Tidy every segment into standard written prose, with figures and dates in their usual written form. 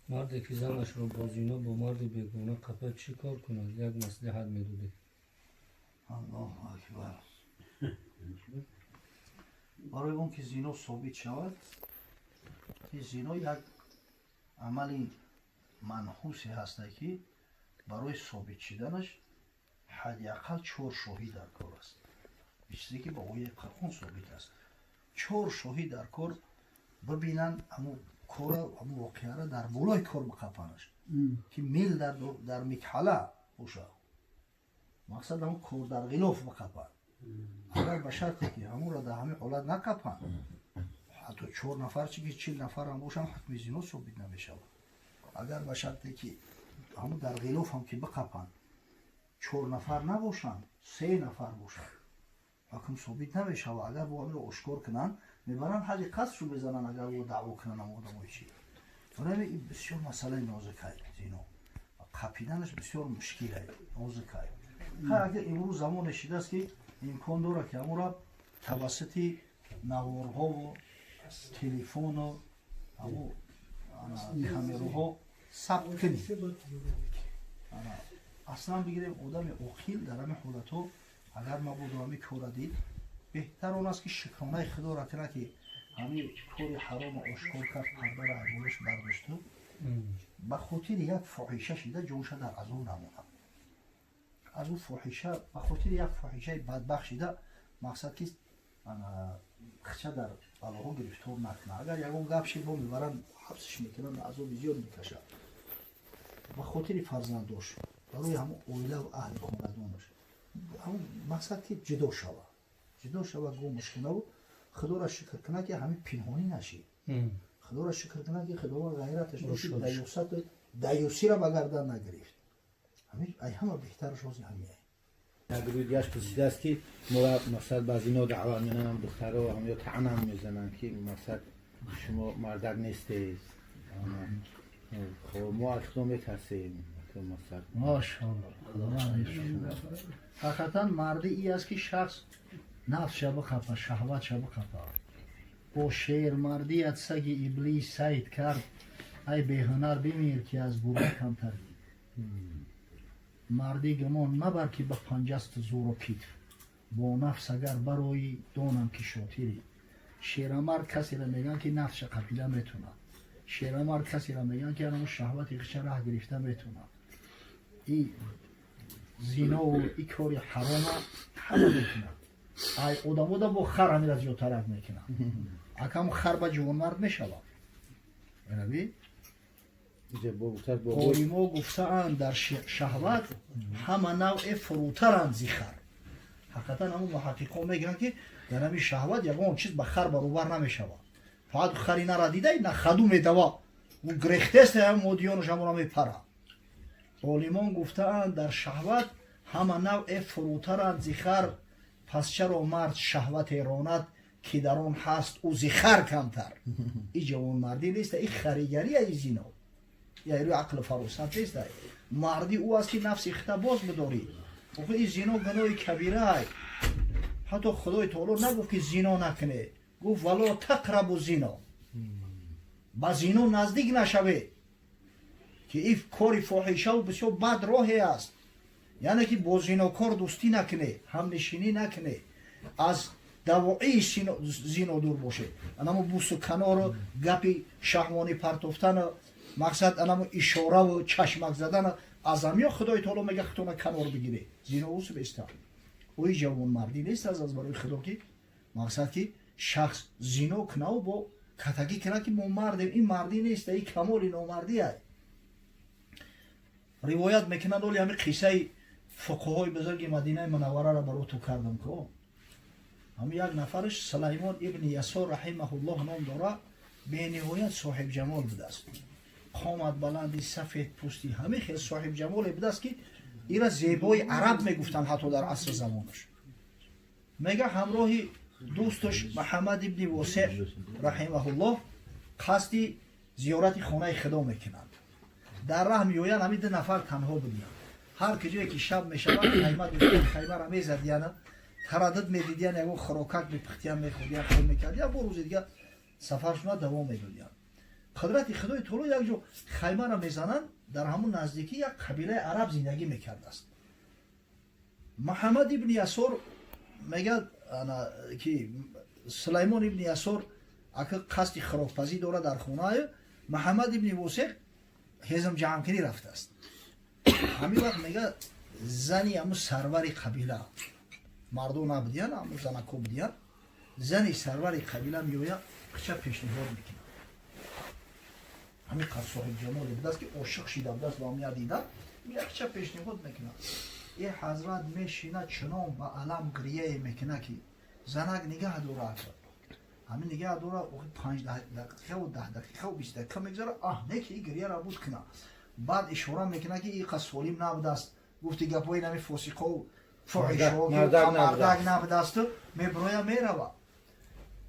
Марде, ки занашро бо зино бо марди бегона қапад, чӣ кор кунад? Як маслиҳат медодед. Аллоҳу акбар! Барои он ки зино собит шавад, зино як амали манҳусе ҳаста, ки барои собит шиданаш ҳадди ақал чор шоҳид дар кор аст. Чизе ки ба ояи Қуръон собит аст, чор шоҳид дар кор бибинанд ҳамун кора, ҳамун воқеара, дар болои кор биқапанаш, ки мел дар микҳала боша, мақсад, ҳамун кор дар ғилоф биқапанд. Агар ба шарте ки ҳамонро дар ҳамин ҳолат нақапанд, ҳатто чор нафар чи ки 40 нафарам бошанд, ҳукми зино собит намешавад. Агар ба шарте ки ҳамун дар ғилоф ҳам ки биқапанд, чор нафар набошанд, се нафар бошанд, ҳукм собит намешавад. Агар бо ҳаминро ошкор кунанд, мебаранд, ҳадди қасршу мезананд, агар бо даъво кунанд ам одамои чи. Барои ин бисёр масъалаи нозикай, зино қапиданаш бисёр мушкилай, нозикай. Агар имрӯз замоне шидааст, ки имкон дорад, ки ҳамонро тавассути наворҳову телефону ҳамун камераҳо сабт кунӣ. Аслан бигирем, одами оқил дар ҳамин ҳолатҳо, агар мабодо ҳамин кора дид, беҳтар он аст, ки шукронаи худоро кунад, ки ҳамин кори ҳаромо ошкор кард, пардара айболаш бардошту ба хотири як фоҳиша шида ҷонша дар азоб намонад. Аз ӯ фоҳиша, ба хотири як фоҳишаи бадбахт шида, мақсад, ки хича дар балоҳо гирифтор накунад. Агар ягон гап шид, бо мебаранд, ҳабсш мекунанд, азоби зиёд мекашад. Ба хотири фарзандош, барои ҳамон оилаву аҳли хонадонаш, ҳамон мақсад, ки ҷудо шава, ҷудо шава, гумш кунаву худоро шукр кунад, ки ҳамин пинҳонӣ нашид. Худоро шукр кунад, ки Худованд ғайраташ дошт, даюсату даюсиро ба гардан нагирифт. Ҳамин ай ҳама беҳтараш ҳози ҳамин. Як рӯз пурсидааст, ки моро, мақсад, ба зино даъват менанам духтаро ҳам ё таънам мезананд, ки, мақсад, шумо мардак нестед. Хоб, мо аз Худо метарсем, мақсад. Машалло, Худованд. Ҳақиқатан мардӣ и аст, ки шахс нафсша биқапа, шаҳватша биқапа. Бо шермардият саги Иблис сайд кард, ай беҳунар, бимир, ки аз гурба камтарӣ. Мардӣ гумон мабар, ки ба панҷасту зӯру китф, бо нафс агар барои, донам ки шотирӣ. Шерамард касеро мегӯянд, ки нафсша қапида метунад. Шерамард касеро мегӯянд, ки анамо шаҳвати хиша раҳ гирифта метунад. И зинову и кори ҳарома ҳама мекунад. Ай одамода бо хар ҳамира зиёдтарак мекунад. Акам хар ба ҷавонмард мешавад, енаби. Олимо гуфтаанд, дар шаҳват ҳама навъе фурӯтаранд зи хар. Ҳақиқатан ҳамун муҳаққиқон мегӯянд, ки дар ҳамин шаҳват ягон чиз ба хар баробар намешавад. Фақат хари нара дидай, на хаду медава, ӯ грехтест, модиёнаш ҳамона мепара. Олимон гуфтаанд, дар шаҳват ҳама навъе фурӯтаранд зи хар, пас чаро мард шаҳвате ронад, ки дар он ҳаст ӯ зи хар камтар? И ҷавонмардӣ неста, и харигария, и зино я рӯи ақлу фаросат неста. Мардӣ ӯ аст, ки нафси хита боз бидорӣ. Охи, и зино гуноҳи кабирай. Ҳатто Худои таоло нагуфт, ки зино накунед, гуфт: «ولا تقربوا الزنا», ба зино наздик нашавед, ки ин кори фоҳишаву бисёр бад роҳе аст. Яъне ки бо зинокор дӯстӣ накунед, ҳамнишинӣ накунед, аз давоии зино дур бошед. Анамо бусу канору гапи шаҳвонӣ партофтану, мақсад, анамо ишораву чашмак задану аз ҳамиё Худои таоло мега, худтона канор бигиред. Зино усу беста ои ҷавонмардӣ нест аз барои Худо, ки мақсад, ки шахс зино кунаву бо катагӣ кунад, ки мо мардем. Ин мардӣ нест, ин камоли номардӣ. Ривоят мекунанд, оли ҳамин қиссаи фуқуҳои бузурги Мадинаи Мунаввараро бароту кардам ко ҳамин як нафараш Сулаймон ибни Ясор раҳимаҳуллоҳ ном дора, бениҳоят соҳибҷамол будааст, қомат баланди, сафед пӯсти, ҳамин хел соҳибҷамоле будааст, ки ира зебои араб мегуфтанд ҳатто дар асри замонаш. Мега, ҳамроҳи дӯсташ Маҳаммад ибни Восеъ раҳимаҳуллоҳ қасди зиёрати хонаи Худо мекунанд. Дар раҳ меоянд, ҳамин ду нафар танҳо будиянд. Ҳар куҷое ки шаб мешавад, хайма доштан, хаймара мезадияна, тараддуд медидиян, ягон хӯрокак мепухтиян, мехӯрдиян, хел мекардиян, бо рӯзи дига сафаршона давом медодиян. Қудрати Худои Таоло, як ҷо хаймаро мезананд, дар ҳамун наздикӣ як қабилаи араб зиндагӣ мекардааст. Муҳаммад ибни Ясор мегӯяд, ки Сулаймон ибни Ясор ака қасди хӯрокпазӣ дорад дар хонааю, Муҳаммад ибни Восеқ ҳезмҷамъкунӣ рафтааст. Ҳамин вақт, мега, зани ҳамун сарвари қабила, мардо набудиян, ҳамун занако будиян, зани сарвари қабила меояд, қича пешниҳод мекунад. Ҳамин қад соҳибҷамоле будааст, ки ошиқ шида будааст ба ҳам дида, якча пешниҳод мекунад. Е ҳазрат мешина, чунон ба алам гирияе мекунад, ки занак нигаҳ дорад. Ҳамин нигаҳ дора, 5 дақиқаву 10 дақиқаву 20 дақиқа мегузара, аҳ, не ки и гирияро буд кунад. Баъд ишора мекунад, ки иқа солим набудааст, гуфти гапҳои нами фосиқову фоҳишо, мардак набудаасту меброя, мерава.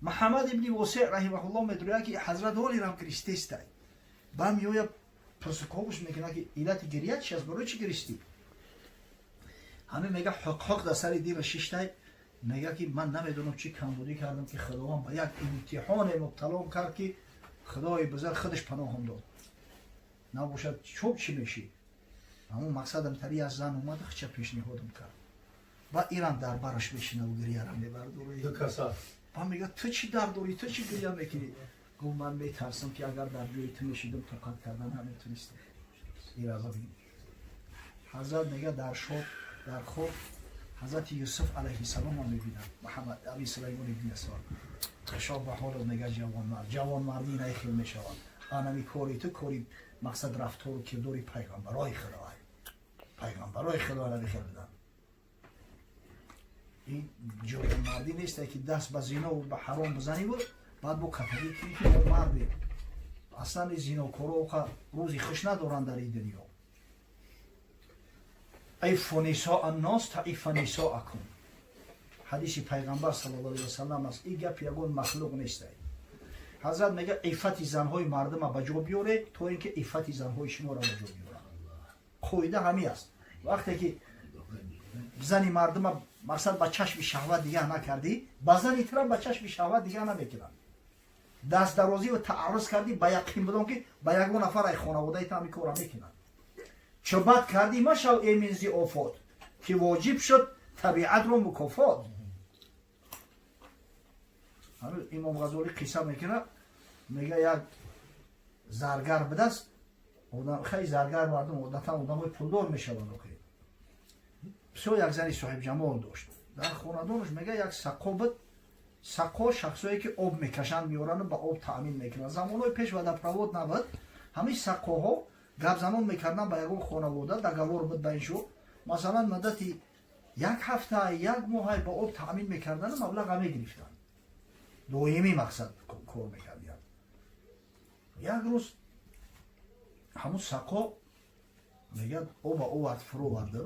Муҳаммад ибни Восеъ раҳимаҳуллоҳ медурӯяд, ки ҳазрат ҳолирам гиристестай. Ба меоя, пурсуковуш мекунад, ки иллати гирия чи аст, барои чӣ гиристӣ? Ҳамин мега, ҳуқҳуқ дар сари дила шиштай, мега, ки ман намедонам чӣ камбудӣ кардам, ки Худованд ба як имтиҳоне мубталом кард, ки Худои бузург худаш паноҳам дод, набошад, чоб чӣ мешӣ. Ҳамун мақсадам тари аз зан омада, хича пешниҳодам кард. Ба ирам дар бараш мешинаву гирияра мебардорӣ. Ба мега, ту чӣ дард дорӣ, ту чӣ гирия мекунӣ? Гуфт, ман метарсам, ки агар дар ҷои ту мешидам, тоқат кардан наметонистам. Ира бибин, ҳазрат мега, дар шоб, дар хоб ҳазрати Юсуф алайҳиссаломро мебинам. Муҳаммад аби Сулаймон ибни Ясор хишоб ба ҳолат мега, ҷавонмард, ҷавонмардӣ найхел мешавад. Анами кори ту кори мақсад рафтору кирдори пайғамбарои Худоай, пайғамбарои Худо набихел буданд. Ин ҷавонмардӣ несте, ки даст ба зинову ба ҳаром бизаниву баъд бо катагӣ кунӣ, ки мо мардем. Аслан зинокоро оқа рӯзи хуш надоранд дар ин дунё. عفوا نساء الناس تعف نساؤكم, ҳадиси пайғамбар саллаллоҳу алайҳи васалам аст. Ин гап ягон махлуқ нестай. Ҳазрат мега, иффати занҳои мардума ба ҷо биёре, то ин ки иффати занҳои шуморо ба ҷо биёранд. Қоида ҳамин аст. Вақте ки зани мардума мақсад ба чашми шаҳват дигаҳ накардӣ, ба зани тирам ба чашми шаҳват дигаҳ намекунанд. Дастдарозӣ ва тааррӯз кардӣ, ба яқин бидон, ки ба ягон нафар ай хонаводаи та ҳамин корра мекунанд. Чо бад кардӣ, машав эмин зи офот, ки воҷиб шуд табиатро мукофот. Имом Ғазолӣ қисса мекунад, мега, як заргар будааст. Хеле заргар мардум одатан одамои пулдор мешаванд. Охи бисёр як зани соҳибҷамол дошт. Дар хонадонаш, мега, як сақо буд. Сақо шахсое ки об мекашанд, меорану ба об таъмин мекунанд. Замонҳои пеш водопровод набуд. Ҳамин сақоҳо гапзанон мекарданд ба ягон хонавода, договор буд ба ин шу, масалан, муддати як ҳафта, як моҳай ба об таъмин мекардану маблаға мегирифтанд. Доимӣ мақсад кор мекардиянд. Як рӯз ҳамун сақо, мегӯяд, оба овард, фуроварда,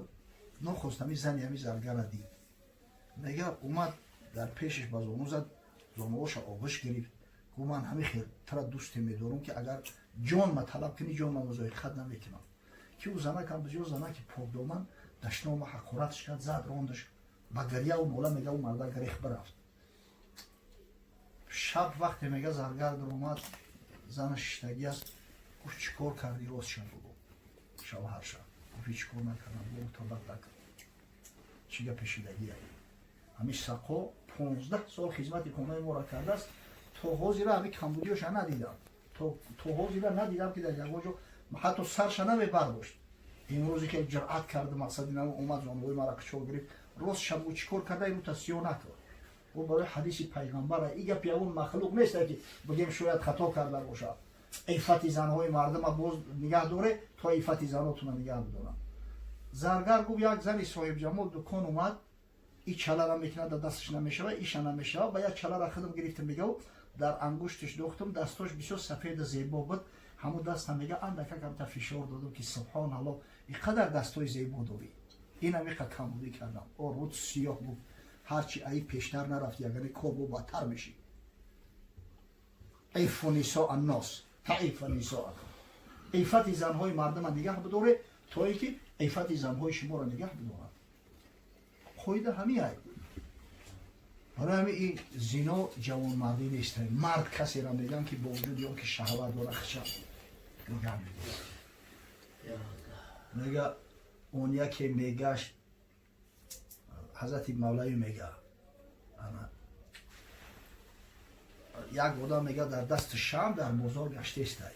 нохост ҳами зани ҳами заргара дид. Мега, омад, дар пешаш ба зону зад, зонуоша оғӯш гирифт, гуфт, ман ҳами хел тара дӯсте медорам, ки агар ҷонма талаб кунӣ, ҷонма музоиқат намекунам. Ки ӯ занакам бисёр занаки покдоман, дашнома ҳақоратш кард, зад, рондаш, ба гирьяву нола, мега, ӯ марда гирех бирафт. Шаб вақте, мега, заргар даромад, зана шиштагӣ аст. Гуфт, чӣ кор кардӣ? Рост шав, бугӯ. Шавҳарша гуфт, ҳеҷ кор накардам. Гуфт, табат накард, чӣ гапе шидагия? Ҳамин сақо 15 сол хизмати хонаи моро кардааст, то ҳозира ҳамин камбудиёша надидам, то ҳозира надидам, ки дар ягон ҷо ҳатто сарша намебардошт. Имрӯзе ки ҷуръат карда, мақсади на омад, зонуҳои мара қичол гирифт. Рост шаб, чӣ кор карда, ирута сиё накард. Ӯ барои ҳадиси пайғамбара, и гап ягон махлуқ нест, ки бигем, шояд хато карда бошад. Иффати занҳои мардума боз нигаҳ доре, то иффати занотуна нигаҳ бидоранд. Заргар гуфт, як зани соҳибҷамол дукон омад, и чалара мекунад, дар дасташ намешава, иша намешава. Ба як чалара худам гирифтам, мегав, дар ангушташ дохтам, дастош бисёр сафеду зебо буд. Ҳамун даста, мега, андака камта фишор додам, ки субҳоналло, и қадар дастои зебо дорӣ, инам иқа камбудӣ кардам. О руд сиёҳ буд, ҳарчи аи пештар нарафти, ягане кор бо бадтар мешид. عفوا نساء الناس تعف نساؤكم, иффати занҳои мардума нигаҳ бидоре, то ин ки иффати занҳои шуморо нигаҳ бидоранд. Қоида ҳамин ай. Барои ҳамин ин зино ҷавонмардӣ нест. Мард касеро мегӯям, ки бо вуҷуди он ки шаҳват дора, хиша нигаҳ медорад. Мега он яке мегашт, ҳазрати Мавлавӣ мега, як одам мега дар дасти шам дар бозор гаштестай.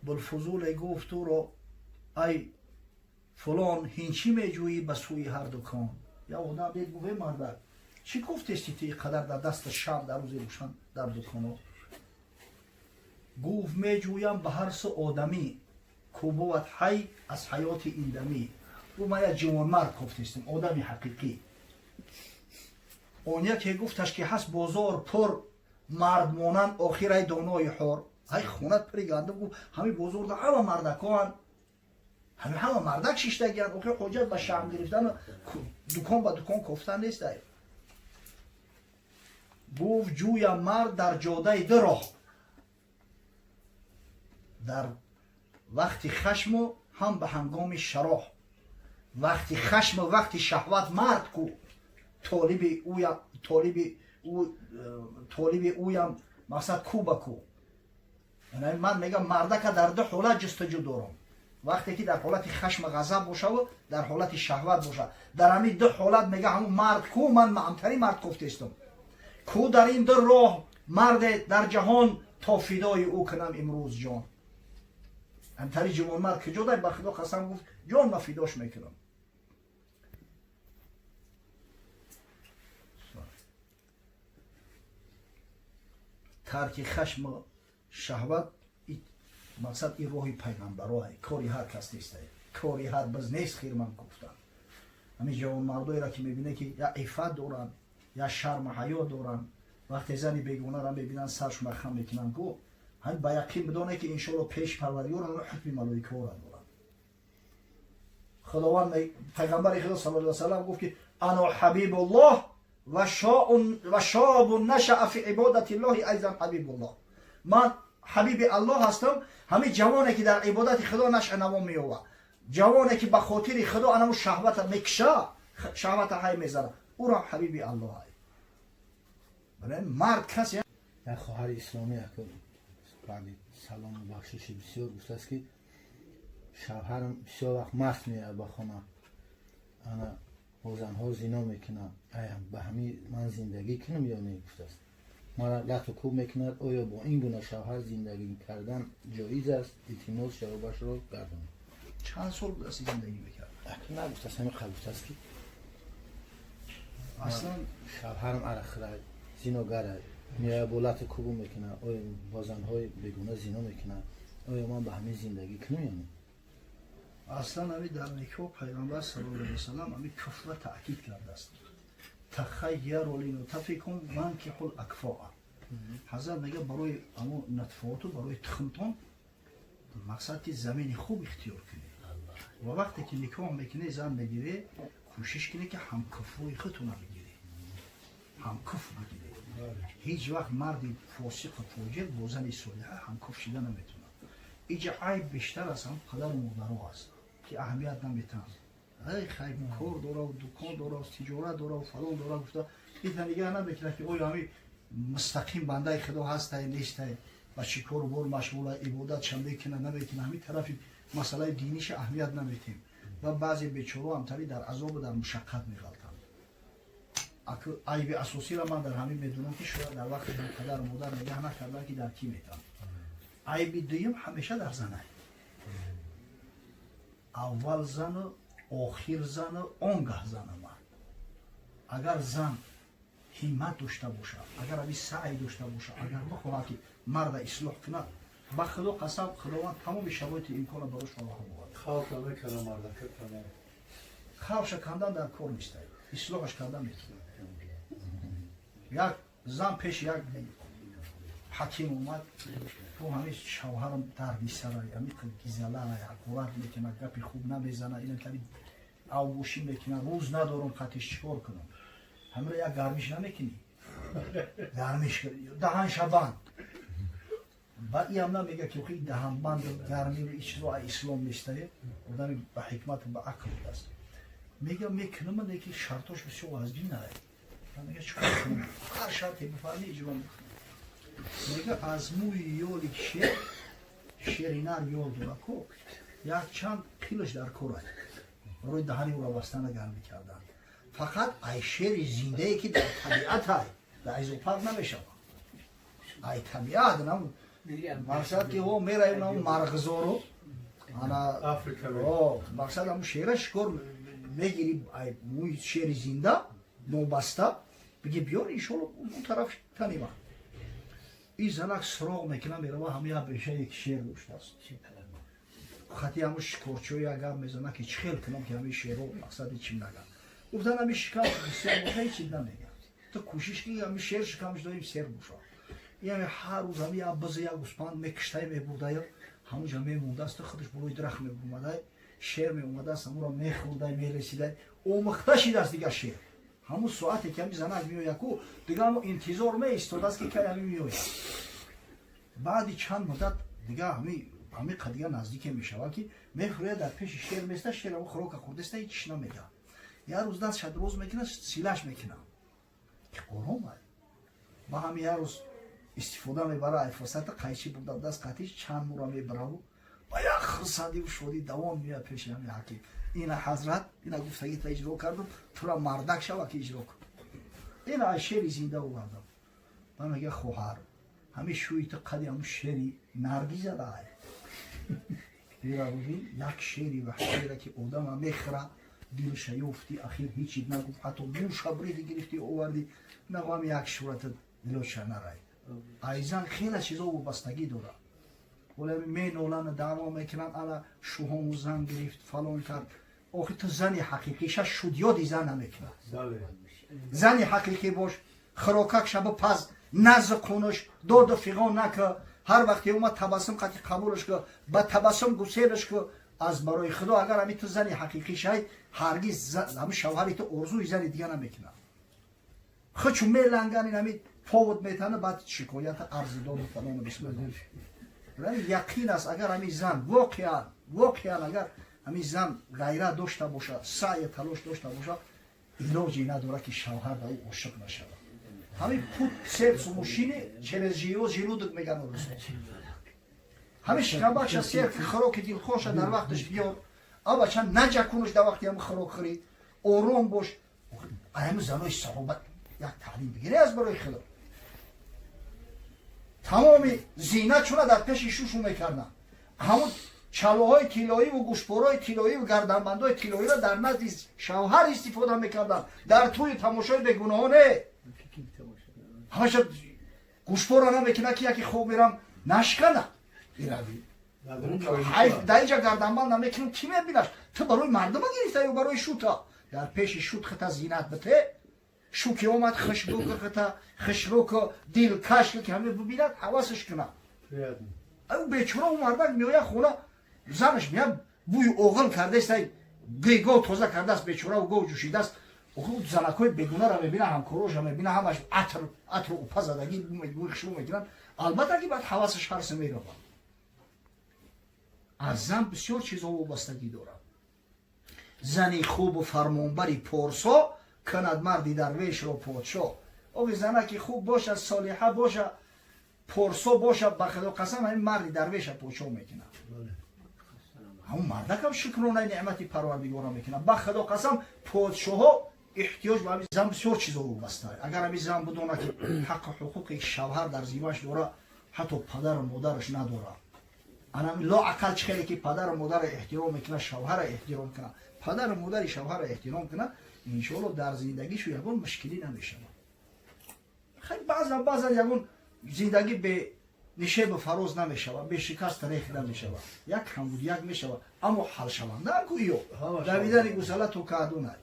Булфузуле гуфт ӯро: ай фулон, ҳин чӣ меҷӯӣ ба сӯи ҳар дукон? Я одам дид, гуфт: эй мардак, чӣ гуфтести ту ин қадар дар дасти шам дар рӯзи рӯшан дар дуконо? Гуфт: меҷӯям ба ҳар су одамӣ, ку бувад ҳай аз ҳаёти индамӣ. Гуфт: ман як ҷавонмард гуфтестем, одами ҳақиқӣ. Он яке гуфташ, ки ҳаст бозор пур мард монанд, охир ай донои ҳор, ай хонат пири гандум. Гуфт: ҳамин бозорда ҳама мардакоанд, ҳами ҳама мардак шиштагианд, охир ҳоҷат ба шаҳм гирифтану дукон ба дукон кофтан нест. Ай гуфт: ҷӯям мард дар ҷодаи ду роҳ, дар вақти хашму ҳам ба ҳангоми шароҳ. Вақти хашму вақти шаҳват мард ку, толиби ӯям, толиби ӯ, толиби ӯям, мақсад ку ба ку. Ман мегам, мардака дар ду ҳолат ҷустуҷӯ дорам: вақте ки дар ҳолати хашма ғазаб бошаву дар ҳолати шаҳват боша. Дар ҳамин ду ҳолат мега ҳамун мард ку, ман маъмтарин мард гуфтестам ку дар ин ду роҳ марде дар ҷаҳон, то фидои ӯ кунам имрӯз ҷон. Ҳамтари ҷавонмард куҷо дай, ба худо қасам, гуфт, ҷон ма фидош мекунам. Тарки хашму шаҳват, мақсад ин роҳи пайғамбаро, кори ҳар кас нест, кори ҳар биз нест. Хирман гуфтам, ҳамин ҷавонмардоеро ки мебинед, ки я иффат доранд, я шарму ҳаё доранд, вақте зани бегонаро мебинанд, саршуна хам мекунанд ку, ҳамин ба яқин бидонед, ки иншоалло пеши Парвардигор ҳукми малоикаҳоро доранд. Худованд, пайғамбари худо сал ла васалам гуфт, ки ано ҳабибуллоҳ ва шобун нашаа фи ибодати ллоҳи айзан ҳабибуллоҳ. Ман ҳабиби Аллоҳ ҳастам, ҳамин ҷавоне ки дар ибодати худо нашъа наво меёвад, ҷавоне ки ба хотири худо анаму шаҳвата мекша, шаҳвата ҳай мезанад, ӯрам ҳабиби Аллоҳ. Мард касе Як хоҳари исломӣ баъди салому бахшиши бисёр гуфтааст, ки шавҳарам бисёр вақт маст меяд ба хона, ана бо занҳо зино мекунад. Ая ба ҳамин ман зиндагӣ кунам ё не? Гуфтааст, мара лату кӯб мекунад. Оё бо ин гуна шавҳар зиндагӣ кардан ҷоиз аст? Илтимос, ҷавобашро гардонед. Чанд сол будааст зиндагӣ мекард? Нагуфтааст, ҳамин қабл гуфтааст, ки аслан шавҳарам арақхӯрад, зиногарад, меояд, бо лату кӯбу мекунад, оё бо занҳои бегуна зино мекунад, оё ман ба ҳамин зиндагӣ кунам ё не? Аслан ҳами дар никоҳ пайғамбар саллаллоҳу алайҳи васалам ҳами куфра таъкид кардааст: тахайяру линутафикум ванкиҳул акфоа. Ҳазрат мега, барои ҳамун натфооту барои тухмтон, мақсад ки замини хуб ихтиёр кунед ва вақте ки никоҳ мекунед, зан мегиред, кӯшиш кунед, ки ҳамкуфрӯи худтона бигиред, ҳамкуф бигиред. Ҳеҷ вақт марди фосиқу фоҷир бо зани солиҳа ҳамкуф шида наметавонад. Иҷа айб бештар аз ҳам падару модаро аст, ки аҳамият наметаҳанд. Ай хай, кор дора, дукон дора, тиҷорат дора, фалон дора гуфта, ита нигаҳ намекунад, ки оё ҳами мустақим бандаи худо ҳастай, нестай, ба чӣ кору бор машғула, ибодатша мекуна, намекуна. Ҳамин тарафи масъалаи диниша аҳамият наметем ва баъзе бечоро ҳамтари дар азобу дар мушаққат меғалтанд. Айби асосиро ман дар ҳамин медонам, ки шояд дар вақти ҳам падару модар нигаҳ накардан, ки дар кӣ метавон. Айби дуюм ҳамеша дар занай: аввал зану, охир зану, он гаҳ зану мард. Агар зан ҳиммат дошта бошад, агар ҳами саъй дошта бошад, агар бихоҳад, ки марда ислоҳ кунад, ба худо қасам, Худованд тамоми шароити имкона барош фароҳам овард. Хавша кандан дар кор нестай, ислоҳаш кардан метавонад. Як зан пеши як ҳаким омад, ту ҳамин шавҳарам дарди сарай, ҳамин гизалай, ҳақорат мекунад, гапи хуб намезана, инатари авбошӣ мекунад, рӯз надорам қатиш, чӣ кор кунам? Ҳаминро як гармиш намекунӣ? Гармиш даҳаншабанд. Баъд иам намега, ки охи даҳанбанд, гармӣ, ин чизо ислом нестае. Одами ба ҳикмату ба ақл будааст. Мега, мекунам, леки шартош бисёр вазгинае. Мега, чикор кунам? Ҳар шарте бифармӣ, иҷро мекунам. Мега, аз мӯи ёли шер, шери нар ёл дора ко, як чанд қилаш дар кор ай барои даҳани ӯро бастана гарм мекардан. Фақат ай шери зиндае, ки дар табиат ай, дар зоопарк намешавад, ай табиат нам. Мақсад ки о мераем нам марғзору ана мақсад ҳамун шера шикор мегири, ай мӯи шери зинда нобаста биги, биёр, иншолло, он тараф танима. И занак суроғ мекунам, мерава, ҳама як бешае ки шер доштааст, хати ҳамун шикорчиҳо як гап мезанад, ки чӣ хел кунам, ки ҳамин шеро мақсади чим наган. Гуфтан, ҳамин шикам бисёр боша, ҳеч чиз намеган, ту кӯшиш ки ҳамин шер шикамаш доим сер боша. Яъне ҳар рӯз ҳами як биза, як гӯспанд мекиштай, мебурдаю, ҳамунҷа мемондааст, худаш болои дарахт мебурмадай, шер меомадааст, ҳамуро мехӯрдай, мересидай, омӯхта шидааст. Дигар шер ҳамун соате ки ҳами занак меояку, дигар ҳамо интизор меистодааст, ки кай ҳами меояд. Баъди чанд муддат дигар ҳами қадига наздике мешавад, ки мефурӯяд, дар пеши шер места, шер ҳамо хӯрока хӯрдаста, ҳеч чиш намегӯяд. Як рӯз дастша дроз мекунад, силаш мекунад, ки ором ай ба ҳами. Як рӯз истифода мебара ай фурсата, қайчи бурда даст қатиш, чанд мура мебараву ба як хурсандиву шодӣ давон меяд пеши ҳами ҳаким. Ина, ҳазрат, ина гуфтагита иҷро кардам, тура мардак шава, ки иҷро кун, ина ай шери зинда овардам. Ба мега, хоҳар, ҳами шӯи ту қади ҳамун шери наргизада ай. Як шери ваҳшиера, ки одама мехӯра, дилша ёфти, ахир ҳечи нагуфт, ҳатто гӯша бриди гирифти, оварди, нагӯ, як шурата дилоша нарай. Айзан хеле чизо вобастагӣ дорад. Вале меноланд, даъво мекунанд, ана шӯҳому зан гирифт, фалон кард. Охи ту зани ҳақиқиша шудёди зан намекунад. Зани ҳақиқӣ бош, хӯрокак шаба паз, назу қунуш, доду фиғон нака. Ҳар вақте омад, табассум қати қабулаш ку, ба табассум гуселаш ку. Аз барои Худо, агар ҳами ту зани ҳақиқӣ шай, ҳаргиз ҳами шавҳари ту орзуи зани дига намекунад. Хучу меланган, ин ҳами повод метана, баъд шикоята арзи доду фалону бисмилла. Яқин аст, агар ҳами зан воқеан, агар ҳами зан ғайрат дошта бошад, саъю талош дошта бошад, илоҷе надорад, ки шавҳар ба ӯ ошиқ нашавад. Ҳамин путь сердцу мужчины через его желудок, меган урусо. Ҳамин шикамбакша сер, хӯроки дилхоша дар вақташ биёр, авача наҷакунуш, дар вақти ҳами хӯрок хӯрӣ ором бош. Ҳами занои саҳоба як таълим бигире, аз барои Худо, тамоми зинатшуна дар пеши шушу мекарданд. Ҳамун чалоҳои тиллоиву гӯшпораи тиллоиву гарданбандҳои тиллоиро дар назди шавҳар истифода мекарданд, дар тӯи тамошои бегуноҳо не. Ҳамаша гӯшпора намекунад, ки яке хоб мерам, нашкана ирави. Дар инҷа гарданбанд намекунам, кӣ мебинаш? Ту барои мардума гирифта ё барои шута? Дар пеши шут хита зинат бите, шу ки омад, хушбӯ хита, хушрӯ, дилкаш, ки ҳаме бибинад, ҳавасаш кунад. Ӯ бечора, ӯ мардак меояд хона, занаш меяд, бӯи оғил кардааст, гов тоза кардааст, бечора, гов ҷӯшидааст. Занакҳои бегунаро мебина, ҳамкороша мебина, ҳамаш атр атру упа задагӣ, бӯи хушбӯ мекунанд. Албатта, ки баъд ҳавасаш ҳарсе меравад. Аз зан бисёр чизҳо вобастагӣ дорад. Зани хубу фармонбари порсо кунад марди дарвешро подшо. Ови занаки хуб боша, солиҳа боша, порсо боша, ба Худо қасам, ҳамин марди дарвеша подшо мекунад. Ҳамун мардакам шукронаи неъмати Парвардигора мекунад. Ба Худо қасам, подшоҳо эҳтиёҷ ба ҳамин зан бисёр чизо вобаста. Агар ҳамин зан бидонад, ки ҳаққу ҳуқуқи шавҳар дар зимаш дора, ҳатто падару модараш надорад, анами лоақал чӣ хеле ки падару модарро эҳтиром мекунад, шавҳарро эҳтиром кунад, падару модари шавҳарро эҳтиром кунад, иншоалло, дар зиндагишу ягон мушкилӣ намешавад. Хай, баъзан баъзан ягон зиндагӣ бе нишебу фароз намешавад, бе шикаст рех намешавад, як камбудияк мешавад, аммо ҳалшаванда гӯё давидани гусала то каъдунай,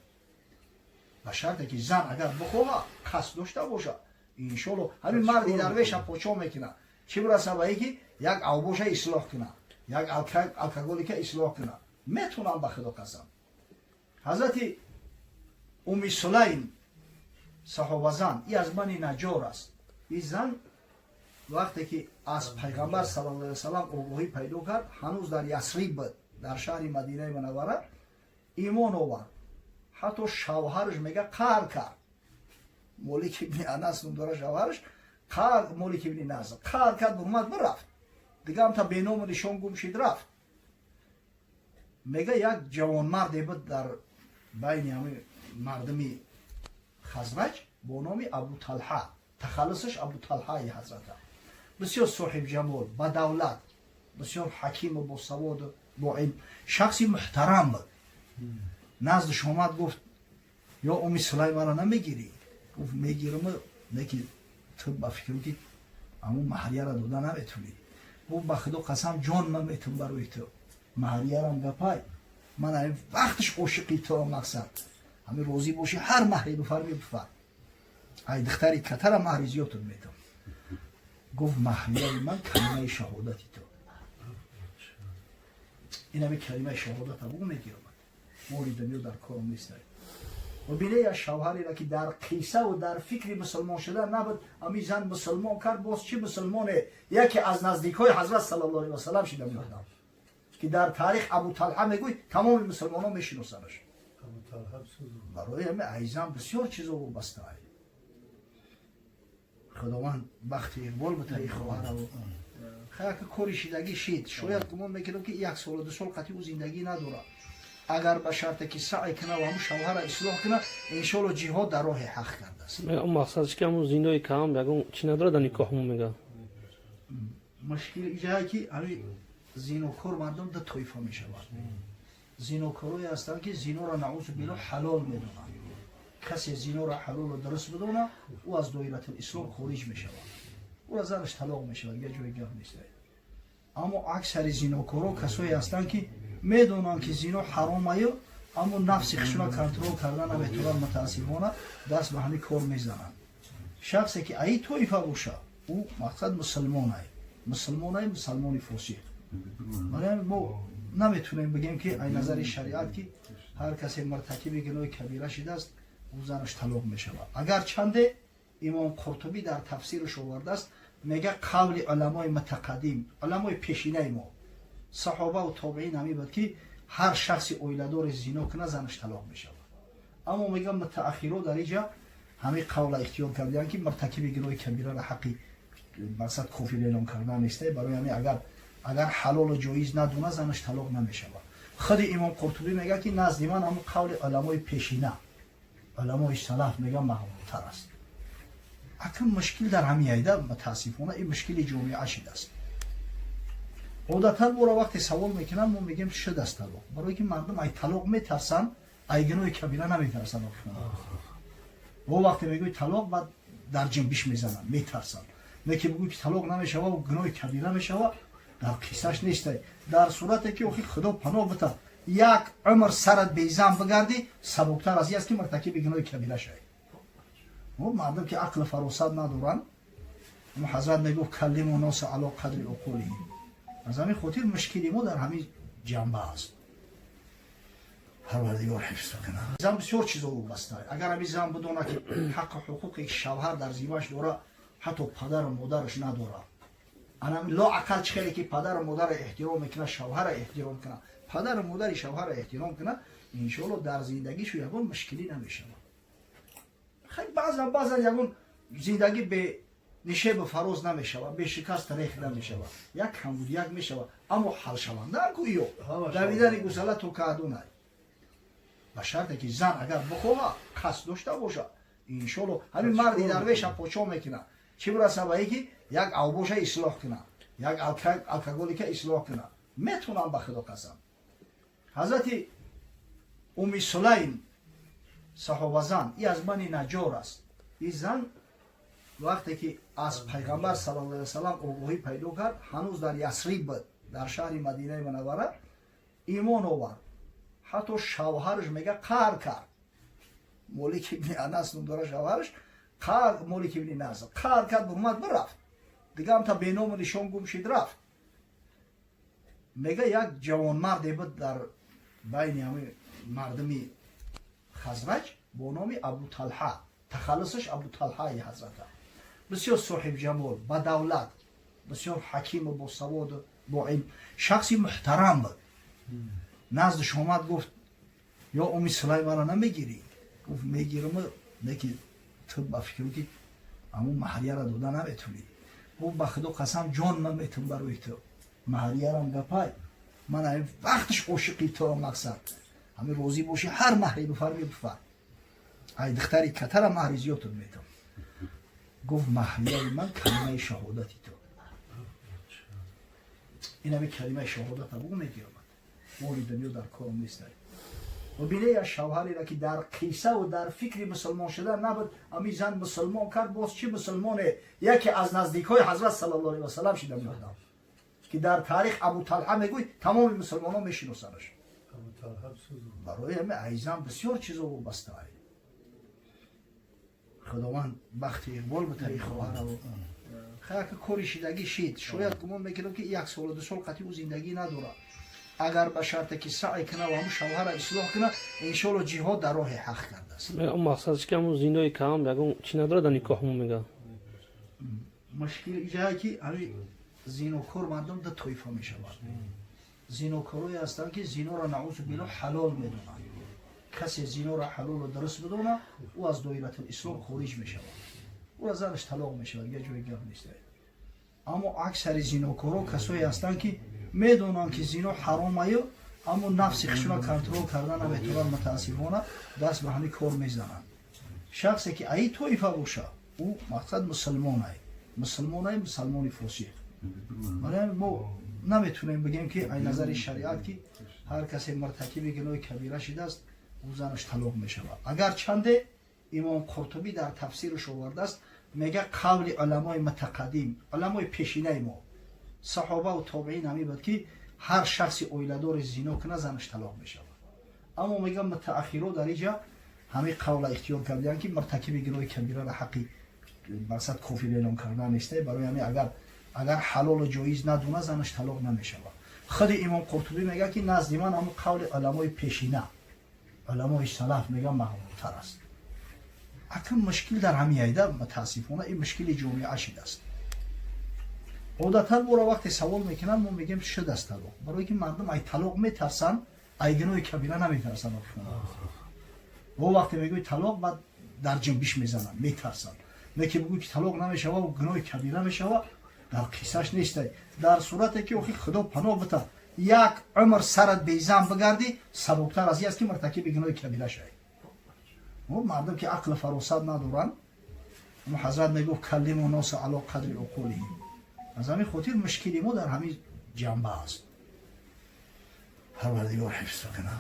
ба шарте ки зан агар бихоҳа, қасд дошта бошад, иншоалло, ҳамин марди дарвеша подшоҳ мекунад. Чӣ бираса ба ин, ки як авбоша ислоҳ кунад, як алкоголика ислоҳ кунад, метунам, ба Худо қасам. Ҳазрати Уми Сулайм, саҳобазан, и аз Бани Наҷор аст. И зан вақте ки аз Пайғамбар саллаллоҳу алайҳи васалам огоҳӣ пайдо кард, ҳанӯз дар Ясриб буд, дар шаҳри Мадинаи Мунаввара, имон овард. Ҳатто шавҳараш, мега, қаҳр кард. Молик ибни Анас ном дора шавҳараш. Қаҳр, Молик ибни Назр қаҳр кард, бурмад, бирафт, дига ҳамта беному нишон гум шид, рафт. Мега, як ҷавонмарде буд дар байни ҳами мардуми Хазраҷ бо номи Абу Талҳа, тахаллусаш Абу Талҳаи ҳазрата. Бисёр соҳибҷамол, бадавлат, бисёр ҳакиму босаводу бо илм, шахси муҳтарам буд. Наздиш омад, гуфт: «Ё Уми Сулайм, мара намегирӣ?» Гуфт: «Мегирам, неки ту ба фикрам, ки ҳамун маҳрияро дода наметунӣ». Гуфт: «Ба Худо қасам, ҷон ман метун барои ту, маҳриярам гапай, ман ҳамин вақташ ошиқи туро, мақсад, ҳамин розӣ бошӣ, ҳар маҳре бифарми, бифар, ай духтари катара маҳри зиёдтун метам». Гуфт: «Маҳрияи ман калимаи шаҳодати ту, ин ҳами калимаи шаҳодата бугу, мегирам, моли дунё дар кором нест». Ва бине, як шавҳареро, ки дар қиссаву дар фикри мусулмон шудан набуд, ҳами зан мусулмон кард. Боз чӣ мусулмоне? Яке аз наздикҳои ҳазрат саллаллоҳу алайҳи васалам шида меодам, ки дар таърих Абу Талҳа мегӯй, тамоми мусулмонон мешиносанаш. Барои ҳами айзан бисёр чизо вобаста. Худованд бахти иқбол битаи хоҳараву хаяка кори шидагӣ шид. Шояд гумон мекунам, ки як солу 2 сол қатъи ӯ зиндагӣ надорад. Агар ба шарте ки саъй куна ва ҳамун шавҳара ислоҳ куна, иншоалло, ҷиҳод дар роҳи ҳақ кардааст. Мақсадш ки ҳамун зинои кам ягон чӣ надорад дар никоҳ, мега. Мушкил иҷае, ки ҳами зинокор мардум ду тоифа мешавад. Зинокорое ҳастанд, ки зиноро, наузу билло, ҳалол медонанд. Касе зиноро ҳалолу дуруст бидона, ӯ аз доиратул ислом хориҷ мешавад, ӯра занаш талоқ мешавад, дигар ҷои гап нест. Аммо аксари зинокоро касое ҳастанд, ки медонанд, ки зино ҳаромаю, аммо нафси худшона контрол карда наметавонанд. Мутаассифона, даст ба ҳамин кор мезананд. Шахсе ки аи тоифа боша, ӯ, мақсад, мусулмонай, мусулмонай, мусалмони фосиқ. Барои мо наметавонем бигем, ки ай назари шариат, ки ҳар касе муртакиби гуноҳи кабира шидааст, ӯ занаш талоқ мешавад. Агар чанде Имом Қуртубӣ дар тафсираш овардааст, мега, қавли уламои мутақаддим, уламои пешинаи мо, саҳобаву тобеин, ҳамин буд, ки ҳар шахси оиладоре зино кунад, занаш талоқ мешавад. Аммо, мега, мутааххиро дар иҷа ҳамин қавла ихтиёр кардианд, ки муртакиби гуноҳи кабирара ҳаққи, мақсад, кофир эълон кардан неста. Барои ҳамин агар ҳалолу ҷоиз надона, занаш талоқ намешавад. Худи Имом Қуртубӣ мега, ки назди ман ҳамун қавли уламои пешина, уламои салаф, мега, мақбултар аст. Акн мушкил дар ҳамин айда, мутаассифона, ин мушкили ҷомеа шидааст. Одатан моро вақте савол мекунанд, мо мегӯем, шудааст талоқ, барое ки мардум ай талоқ метарсанд, ай гуноҳи кабира наметарсанд. Во вақте мегӯи талоқ, баъд дар ҷинбиш мезананд, метарсанд. Не ки бигӯй, ки талоқ намешава, гуноҳи кабира мешава, дар қиссаш нестай. Дар сурате ки охи, Худо паноҳ бита, як умр сарат безан бигардӣ, сабуктар аз ин аст, ки муртакиби гуноҳи кабира шавӣ. Мардум ки ақлу фаросат надоранд, ҳазрат мегуфт: «Каллиму носа ало қадри уқулиҳим». Аз ҳамин хотир мушкили мо дар ҳамин ҷанба аст. Парвардигор ҳифз кунад. Зан бисёр чизо вобаста. Агар ҳамин зан бидона, ки ҳаққу ҳуқуқе шавҳар дар зимаш дора, ҳатто падару модараш надорад, анами лоақал чӣ хеле ки падару модарро эҳтиром мекунад, шавҳара эҳтиром кунад, падару модари шавҳара эҳтиром кунад, иншоалло, дар зиндагишу ягон мушкилӣ намешавад. Хай, баъзан баъзан ягон зиндагӣ бе нишебу фароз намешавад, бе шикаст рех намешавад, як камбудияк мешавад, аммо ҳалшаванда ку ё давидани гусала то каъдунай. Ба шарте ки зан агар бихоҳа, қасд дошта бошад, иншоалло, ҳамин марди дарвеша почо мекунад, чӣ бираса ба ки як авбоша ислоҳ кунад, як алкоголика ислоҳ кунад, метунам, ба Худо қасам. Ҳазрати Уми Сулайм, саҳобазан, и аз Бани Наҷор аст. И зан вақте ки аз Пайғамбар саллаллоҳу алайҳи васалам огоҳӣ пайдо кард, ҳанӯз дар Ясриб буд, дар шаҳри Мадинаи Мунаввара, имон овард. Ҳатто шавҳараш, мега, қаҳр кард. Молик ибни Анас ном дора шавҳараш. Қаҳр, Молик ибни Назр қаҳр кард, бурмад, бирафт, дига ҳамта беному нишон гум шид, рафт. Мега, як ҷавонмарде буд дар байни ҳами мардуми Хазраҷ бо номи Абу Талҳа, тахаллусаш Абу Талҳаи ҳазрата. Бисёр соҳибҷамол, бадавлат, бисёр ҳакиму босаводу бо илм, шахси муҳтарам буд. Наздиш омад, гуфт: Ё Уми Сулайм, мара намегирӣ? Гуфт: «Мегирам, неки ту ба фикру ки ҳамун маҳрияро дода наметунӣ». Гуфт: «Ба Худо қасам, ҷон ман метун барои ту, маҳриярам гапай, ман ҳамин вақташ ошиқи туам. Мақсад, ҳамин розӣ бошӣ, ҳар маҳре бифарми, бифар, ай духтари катара маҳри зиёдтон метам». Гуфт: «Маҳрияи ман калимаи шаҳодати ту, ин ҳами калимаи шаҳодата бугу, мегиромад, моли дунё дар кором нестай». Бибине, як шавҳареро, ки дар қиссаву дар фикри мусулмон шудан набуд, ҳами зан мусулмон кард. Боз чӣ мусулмоне? Яке аз наздикҳои ҳазрат саллаллоҳу алайҳи васалам шида меодам, ки дар таърих Абу Талҳа мегӯй, тамоми мусулмонон мешиносанаш. Барои ҳами айзан бисёр чизо вобастаа. Худованд бахти иқбол битаи хоҳараву хаяка кори шидагӣ шид. Шояд гумон мекунам, ки як солу 2 сол қатъи ӯ зиндагӣ надорад. Агар ба шарте ки саъй куна ва ҳамун шавҳара ислоҳ куна, иншоалло ҷиҳод дар роҳи ҳақ кардааст. Мақсадш ки ҳамун зинои кам ягон чӣ надорад дар никоҳ мо мега. Мушкил иҷае, ки ҳами зинокор мардум ду тоифа мешавад. Зинокорое ҳастанд, ки зиноро, наузу биллоҳ, ҳалол медонанд. Касе зиноро ҳалолу дуруст бидона, ӯ аз доиратул ислом хориҷ мешавад, ӯра занаш талоқ мешавад, дигар ҷои гап нест. Аммо аксари зинокоро касое ҳастанд, ки медонанд, ки зино ҳаромаю, аммо нафси худшона контрол карда наметавонанд. Мутаассифона, даст ба ҳамин кор мезананд. Шахсе ки аи тоифа боша, ӯ мақсад мусулмонай, мусулмонай, мусалмони фосиқ. Барои мо наметунем бигем, ки ай назари шариат, ки ҳар касе муртакиби гуноҳи кабира шидааст, ӯ занаш талоқ мешавад. Агар чанде Имом Қуртубӣ дар тафсираш овардааст, мега: қавли уламои мутақаддим, уламои пешинаи мо, саҳобаву тобеин, ҳамин буд, ки ҳар шахси оиладори зино кунад, занаш талоқ мешавад. Аммо мега, мутааххиро дар иҷа ҳамин қавла ихтиёр кардианд, ки муртакиби гуноҳи кабирара ҳаққи мақсад кофир эълон кардан несте. Барои ҳамин агар ҳалолу ҷоиз надуна, занаш талоқ намешавад. Худи Имом Қуртубӣ мега, ки назди ман ҳамун қавли уламои пешина, уламои салаф, мега, мақбултар аст. Акн мушкил дар ҳамин айда. Мутаассифона, ин мушкили ҷомеа шидааст. Одатан моро вақте савол мекунанд, мо мегӯем: шудааст талоқ. Барое ки мардум ай талоқ метарсанд, ай гуноҳи кабира наметарсанд. Во вақте мегӯи талоқ, баъд дар ҷунбиш мезананд, метарсанд. Неки бигӯй, ки талоқ намешава, гуноҳи кабира мешава, дар қиссаш нестай. Дар сурате ки охи, Худо паноҳ бита, як умр сарат безан бигардӣ, сабуктар аз ин аст, ки муртакиби гуноҳи кабира шавӣ. Мардум ки ақлу фаросат надоранд, ҳазрат мегуфт: كلموا الناس على قدر عقولهم. Аз ҳамин хотир мушкили мо дар ҳамин ҷанба аст. Парвардигор ҳифз кунад.